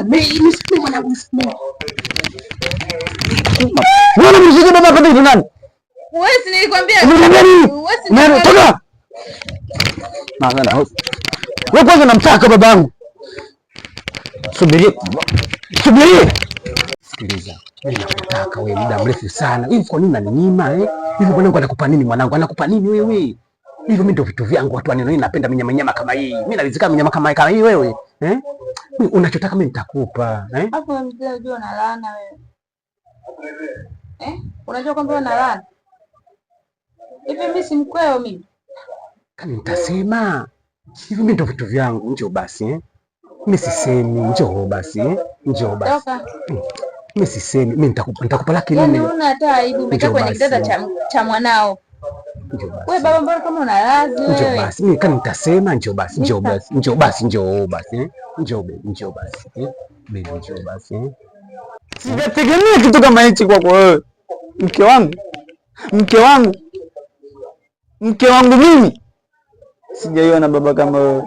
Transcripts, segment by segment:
Nisamehe, nisamehe mwanangu, nisamehe. Wewe unamshika baba kama hivi nani? Wewe si nilikwambia. Unaniambia nini? Wewe si Nani toka? Maana wewe kwanza namtaka babangu. Subiri. Subiri. Sikiliza, mimi nakutaka wewe muda mrefu sana. Hivi kwa nini unaninyima eh? Hivi mwanangu anakupa nini mwanangu? Anakupa nini wewe? Hivi mimi ndio vitu vyangu watu waneno, napenda minyama nyama kama hii. Mimi naridhika minyama kama hii wewe. Eh? Mimi unachotaka mimi nitakupa, eh? Hapo mzee, unajua una laana wewe. Eh? Unajua kwamba una laana? Hivi mimi si mkweo mimi? Kani nitasema. Hivi mimi ndio vitu vyangu, njoo basi eh? Mimi sisemi, njoo basi eh? Njoo basi. Toka. Mimi sisemi, mimi nitakupa laki Yaani nne. huna hata aibu, umekaa Njoo kwenye basi. kitanda cha mwanao. Njoo basi. Wewe baba, mbona kama una lazi Njoo wewe? basi. Mimi kani nitasema njoo basi, njoo basi, njoo basi, njoo basi eh? Njoo be, njoo basi eh? Baby njoo basi eh? Sijategemea kitu kama hichi kwako wewe. Mke wangu. Mke wangu. Mke wangu mimi. Sijaiona baba kama wewe.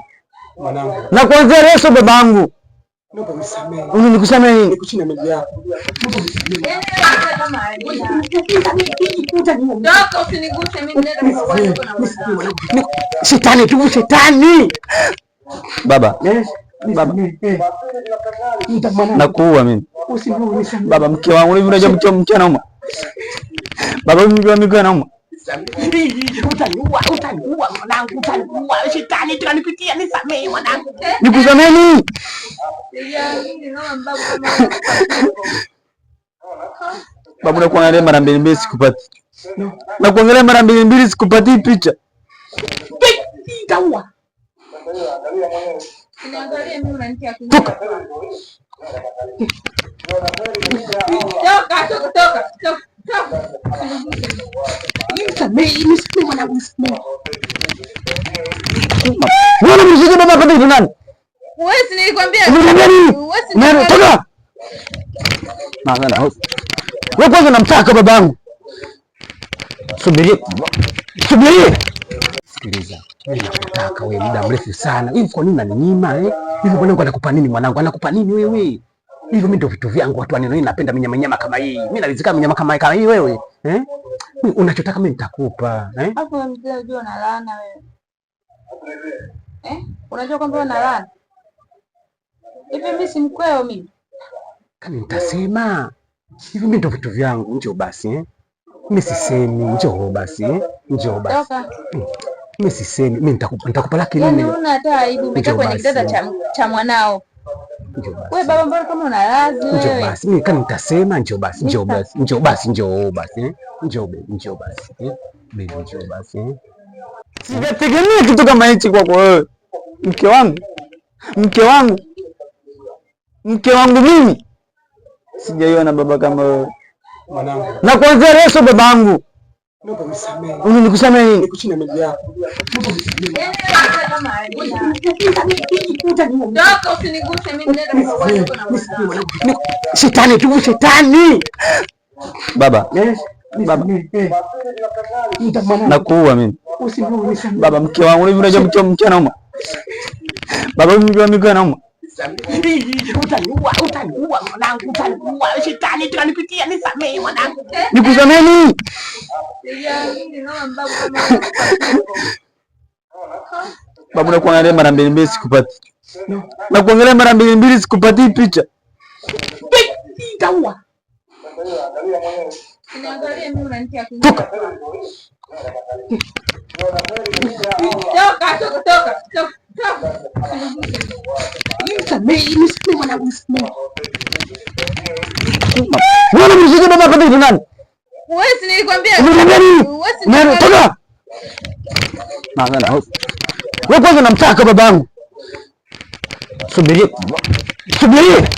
Mwanangu, Na kuanzia leo sio babangu. naomba unisamehe. Unanikusamehe nini? Niko chini ya miguu yako. Naomba unisamehe. Yaani wewe kama alina. Toka usiniguse mimi, nenda kwa bwana na mwanao. Shetani tu, shetani. Baba, Yes. Baba. Eh. Mwanangu, nakuua mimi. usiniue. Baba, mke wangu hivi unajua mke anauma. Baba, mke mke anauma. Utaniua, utaniua mwanangu, utaniua. Shetani tunanipitia, nisamehe mwanangu. Nikusamehe nini? Sijaamini naona mbabu kama wewe. Babu, nakuangalia mara mbili mbili sikupati. Nakuangalia mara mbili mbili sikupati picha. Nitaua. Niangalie mimi unanitia kinywa. Toka. Toka, toka, toka, toka, toka. Nisamehe, nisamehe mwanangu, nisamehe. Wewe unamshika baba kama hivi nani? Wewe si nilikwambia. Unaniambia nini? Wewe si Nani nilikwambia. toka? Maana wewe kwanza namtaka babangu. Subiri. Subiri. Sikiliza, mimi nakutaka wewe muda mrefu sana. Hivi kwa nini unaninyima eh? Hivi mwanangu anakupa nini mwanangu? Anakupa nini wewe? Hivi mimi ndio vitu vyangu watu waneno, napenda minyama nyama kama hii. Mimi naridhika minyama kama hii wewe. Eh? Mimi unachotaka mimi nitakupa, eh? Hapo mzee, unajua una laana wewe. Eh? Unajua kwamba una laana? Hivi mimi si mkweo mimi? Kani nitasema. Hivi mimi ndio vitu vyangu, njoo basi eh? Mimi sisemi, njoo basi eh? Njoo basi. Toka. Mimi sisemi, mimi nitakupa laki Yaani nne. huna hata aibu, umekaa Njoo kwenye basi. kitanda cha mwanao. Njoo basi. Wewe baba, mbona kama una lazi Njoo wewe? basi. Mimi kani nitasema njoo basi, njoo basi, njoo basi, njoo basi eh? Njoo be, njoo basi eh? Baby njoo basi eh? Sijategemea kitu kama hichi kwako wewe. Mke wangu. Mke wangu. Mke wangu mimi. Sijaiona baba kama wewe. Mwanangu, Na kuanzia leo sio babangu. naomba unisamehe. Unanikusamehe nini? Niko chini ya miguu yako. Naomba unisamehe. Yaani wewe kama alina. Toka usiniguse mimi, nenda kwa bwana na mwanao. Shetani tu, shetani. Baba, Yes. Baba. Eh. Mwanangu, nakuua mimi. usiniue. Baba, mke wangu hivi unajua mke anauma. Baba, mke mke anauma. Utaniua, utaniua mwanangu, utaniua. Shetani tunanipitia, nisamehe mwanangu. Nikusamehe nini? Sijaamini naona mbabu kama wewe. Babu, nakuangalia mara mbili mbili sikupati. Nakuangalia mara mbili mbili sikupati picha. Nitaua. Niangalie mimi unanitia kinywa. Toka. Toka, toka, toka, toka, toka. Nisamehe, nisamehe mwanangu, nisamehe. Wewe unamshika baba kama hivi nani? Wewe si nilikwambia. Unaniambia nini? Wewe si Nani nilikwambia. toka? Maana wewe kwanza namtaka babangu. Subiri. Subiri.